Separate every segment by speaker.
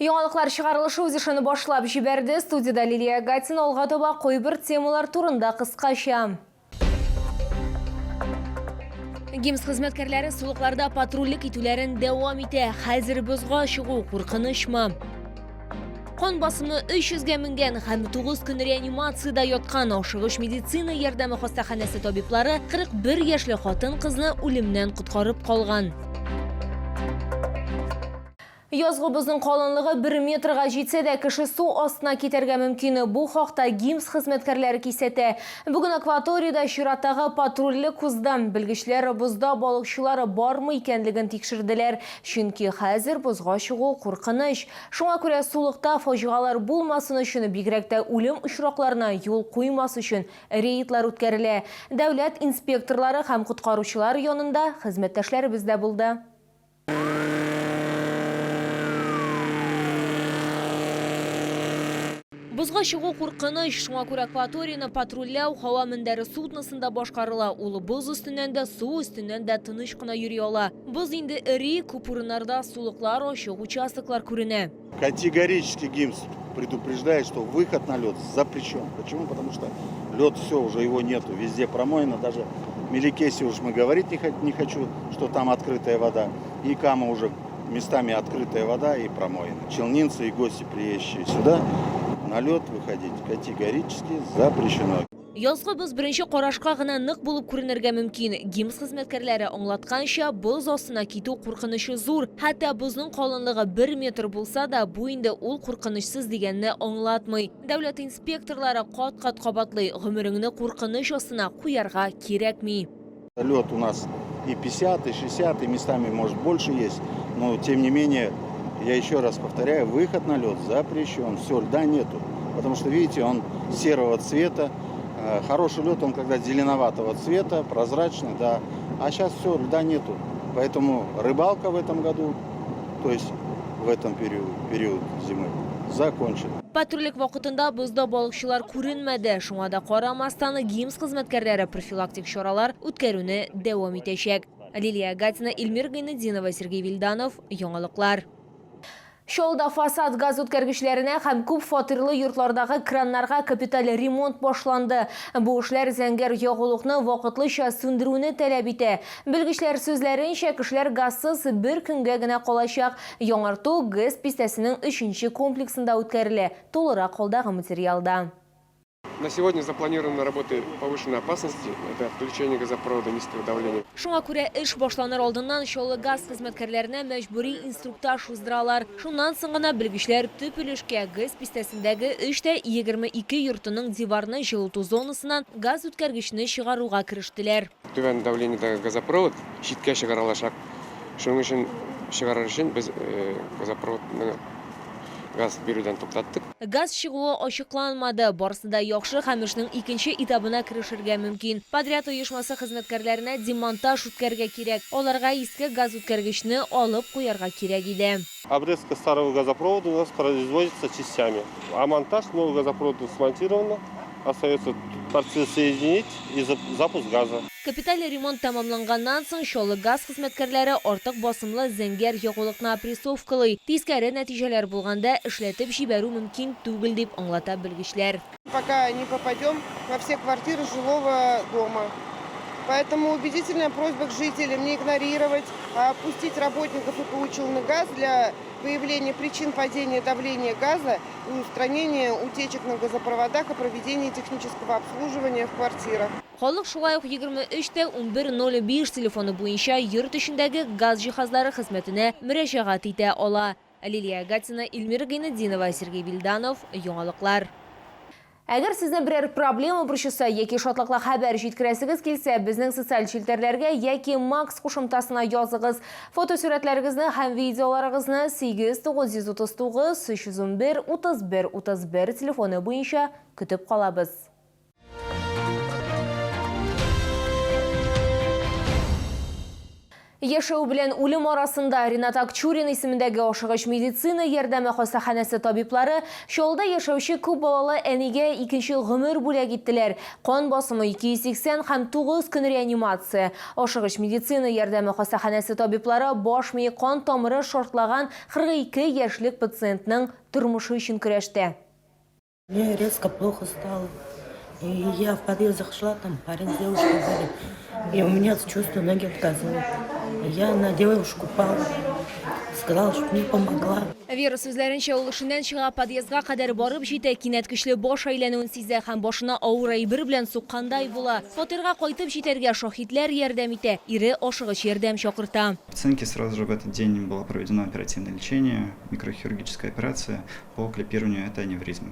Speaker 1: Яңалыклар чыгарылышы үз эшен башлап җибәрде. Студиядә Лилия Гатина алга таба кайбер темалар турында кыскача. ГИМС хезмәткәрләре сулыкларда патрульлек итүләрен дәвам итә. Хәзер бозга чыгу куркынычмы? Кан басымы 300гә менгән һәм 9 көн реанимациядә яткан ашыгыч медицина ярдәме хастаханәсе табиблары 41 яшьле хатын-кызны үлемнән коткарып калган. Язгы бозның калынлыгы бер метрга җитсә дә, кеше су астына китәргә мөмкин. Бу хакта ГИМС хезмәткәрләре кисәтә. Бүген акваториядә чираттагы патрульлек узды. Белгечләр бозда балыкчылар бармы икәнлеген тикшерделәр. Чөнки хәзер бозга чыгу куркыныч. Шуңа күрә сулыкта фаҗигалар булмасын өчен, бигрәк тә үлем очракларына юл куймас өчен рейдлар үткәрелә. Дәүләт инспекторлары һәм коткаручылар янында хезмәттәшләребез дә булды. Бозга чыгу куркыныч, шуңа күрә акваторияне патрульләү һава мендәре судносында башкарыла. Ул боз өстеннән дә, су өстеннән дә тыныч кына йөри ала. Боз инде эри, күп урыннарда сулыклар, ачык участоклар күренә.
Speaker 2: Категорически ГИМС предупреждает, что выход на лед запрещен. Почему? Потому что лед все, уже его нету, везде промоина, даже в Мелекессе уж мы говорить не хочу, что там открытая вода. И Кама уже местами открытая вода и промоина. Челнинцы и гости, приезжие сюда, на лед выходить категорически запрещено.
Speaker 1: Язгы боз беренче карашка гына нык булып күренергә мөмкин. ГИМС хезмәткәрләре аңлатканча, боз астына китү куркынычы зур. Хәтта бозның калынлыгы бер метр булса да, бу инде ул куркынычсыз дигәнне аңлатмый. Дәүләт инспекторлары кат-кат кабатлый, гомереңне куркыныч астына куярга кирәкми.
Speaker 2: Лед у нас и 50, и 60, и местами, может, больше есть, но тем не менее, я еще раз повторяю, выход на лед запрещен, все, льда нету, потому что, видите, он серого цвета, хороший лед, он когда зеленоватого цвета, прозрачный, да, а сейчас все, льда нету, поэтому рыбалка в этом году, то есть в этом период, период зимы, закончена.
Speaker 1: Патрульлек вакытында бозда балыкчылар күренмәде. Шуңа да карамастан, ГИМС хезмәткәрләре профилактик чаралар үткәрүне дәвам итәчәк. Лилия Гатина, Эльмира Гайнетдинова, Сергей Вильданов, Яңалыклар. Чаллыда фасад газ үткәргечләренә һәм күп фатирлы йортлардагы краннарга капиталь ремонт башланды. Бу эшләр зәңгәр ягулыкны вакытлыча сүндерүне таләп итә. Белгечләр сүзләренчә, кешеләр газсыз бер көнгә генә калачак. Яңарту ГЭС бистәсенең өченче комплексында үткәрелә. Тулырак алдагы материалда.
Speaker 3: На сегодня запланированы работы повышенной опасности, это включение газопровода низкого давления.
Speaker 1: Шуңа күрә эш башланыр алдыннан Чаллы газ хезмәткәрләренә мәҗбүри инструктаж уздыралар. Шуннан соң гына белгечләр төп өлешкә, ГЭС бистәсендәге 3 тә 22 йортының диварны җылыту зонасыннан газ үткәргечне чыгаруга керештеләр.
Speaker 3: Түбән давлениедагы газопровод читкә чыгарылачак. Шуның өчен чыгарыр өчен без газопроводны газ бирүдән туктаттык.
Speaker 1: Газ чыгуы ачыкланмады. Барысы да яхшы һәм эшнең икенче этабына керешергә мөмкин. Подряд оешмасы хезмәткәрләренә демонтаж үткәрергә кирәк. Аларга иске газүткәргечне алып куярга кирәк иде.
Speaker 3: Обрезка старого газопровода у нас производится частями. А монтаж нового газопровода смонтировано. Остается торцы соединить и запуск газа.
Speaker 1: Капиталь ремонт тәмамланганнан соң, Чаллы газ хезмәткәрләре артык басымлы зәңгәр ягулыкны опрессовкалый. Тискәре нәтиҗәләр булганда, эшләтеп җибәрү мөмкин түгел, дип аңлата белгечләр.
Speaker 4: Пока не попадем во все квартиры жилого дома. Поэтому убедительная просьба к жителям не игнорировать, а пустить работников ИПУ «Челныгаз» для выявления причин падения давления газа и устранения утечек на газопроводах и проведения технического обслуживания в квартирах.
Speaker 1: Халык шулай ук 23 тә 11.05 телефоны буенча йорт эчендәге газ җиһазлары хезмәтенә мөрәҗәгать итә ала. Лилия Гатина, Эльмира Гайнетдинова, Сергей Вильданов, Яңалыклар. Әгәр сезне берәр проблема борчыса яки шатлыклы хәбәр җиткерәсегез килсә, безнең социаль челтәрләргә яки Макс кушымтасына языгыз. Фотосурәтләрегезне һәм видеоларыгызны 8 939 311 31 31 телефоны буенча көтеп калабыз. Яшәү белән үлем арасында Ренат Акчурин исемендәге ашыгыч медицина ярдәме хастаханәсе табиблары Чаллыда яшәүче күп балалы әнигә икенче гомер бүләк иттеләр. Кан басымы 280 һәм 9 көн реанимация. Ашыгыч медицина ярдәме хастаханәсе табиблары баш мие кан тамыры шартлаган 42 яшьлек пациентның тормышы өчен көрәштә.
Speaker 5: Мне резко плохо стало. И я в подъезд зашла, там парень с девушкой были. И у меня чувство ноги отказывают. Я на девушку упала. Сказала, чтобы мне помогла.
Speaker 1: Вера сүзләренчә, ул эшеннән чыга, подъездга кадәр барып җитә, кинәт көчле баш әйләнүен сизә һәм башына авыр әйбер белән суккандай була. Фатирга кайтып җитәргә шаһитләр ярдәм итә, ире ашыгыч ярдәм чакырта.
Speaker 6: Пациентке сразу же в этот день было проведено оперативное лечение, микрохирургическая операция по клипированию этой аневризмы.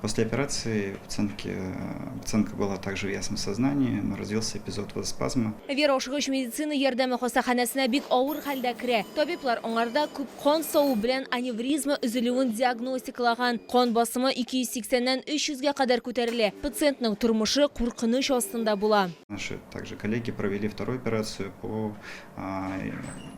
Speaker 6: После операции пациентка была также в ясном сознании, но развился эпизод вазоспазма.
Speaker 1: Вера ашыгыч медицина ярдәме хастаханәсенә бик авыр хәлдә керә. Табиблар аңарда күп кан саву белән аневризма өзелүен диагностикалаган. Кан басымы 280-нән 300гә кадәр күтәрелә. Пациентның тормышы куркыныч астында була.
Speaker 6: Наши также коллеги провели вторую операцию по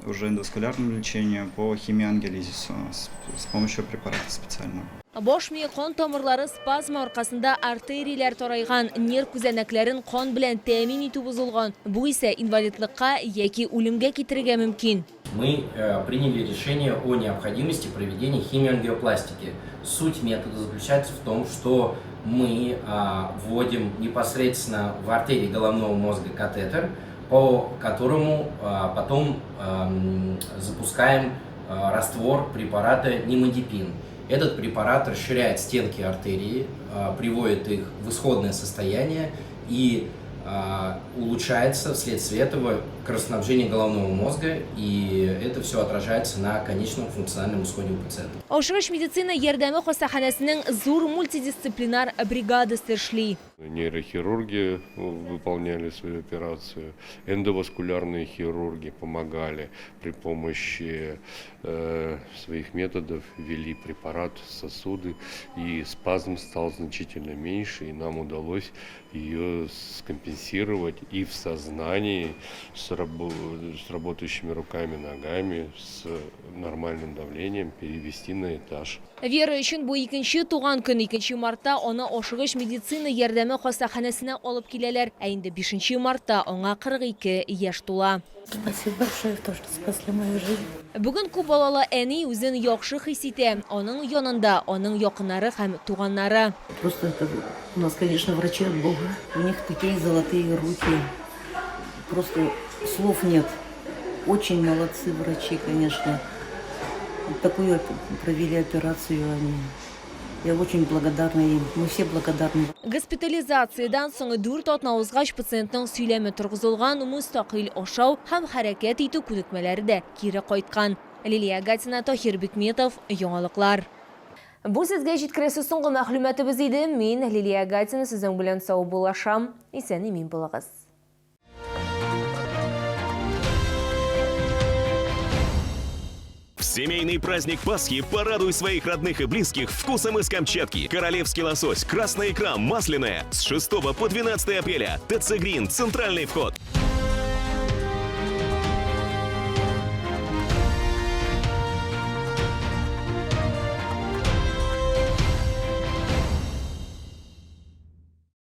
Speaker 6: уже эндоваскулярному лечению, по химиоангиолизису с помощью препарата специального.
Speaker 1: Баш мие кан тамырлары спазмы аркасында артерияләр тарайган, нерв күзәнәкләрен кан белән тәэмин итү бозылган. Бу исә инвалидлыкка яки үлемгә китерергә мөмкин.
Speaker 7: Мы приняли решение о необходимости проведения химиоангиопластики. Суть метода заключается в том, что мы вводим непосредственно в артерии головного мозга катетер, по которому потом запускаем раствор препарата нимодипин. Этот препарат расширяет стенки артерии, приводит их в исходное состояние и улучшается вследствие этого кровоснабжение головного мозга, и это все отражается на конечном функциональном исходе у пациента.
Speaker 1: Ашыгыч медицина ярдәме хастаханәсенең зур мультидисциплинар бригадасы эшли.
Speaker 8: Нейрохирурги выполняли свою операцию, эндоваскулярные хирурги помогали при помощи своих методов, ввели препарат в сосуды, и спазм стал значительно меньше, и нам удалось ее скомпенсировать и в сознании, с работающими руками, ногами, с нормальным давлением перевести на этаж.
Speaker 1: Вера өчен бу икенче туган көн. 2 мартта аны ашыгыч медицина ярдәме хастаханәсенә алып киләләр. Ә инде 5 мартта аңа 42 яшь тула.
Speaker 5: Спасибо большое, то, что спасли мою жизнь.
Speaker 1: Бүген күп балалы әни үзен яхшы хис итә. Аның янында аның якыннары һәм туганнары.
Speaker 5: Просто это у нас, конечно, врачи от Бога. У них такие золотые руки. Просто слов нет. Очень молодцы врачи, конечно. Такую провели операцию они. Я очень благодарна им. Мы все благодарны.
Speaker 1: Госпитализациядән соң 4 атна узгач пациентның сөйләме торгызылган, мөстәкыйль ашау һәм хәрәкәт итү күнекмәләре дә кире кайткан. Лилия Гатина, Таһир Бикметов, Яңалыклар. Бу сезгә җиткерәсе соңгы мәгълүматыбыз иде. Мин Лилия Гатина сезнең белән саубуллашам. Исән-имин булыгыз.
Speaker 9: В семейный праздник Пасхи порадуй своих родных и близких вкусом из Камчатки. Королевский лосось, красная икра, масляная. С 6 по 12 апреля. ТЦ Грин, центральный вход.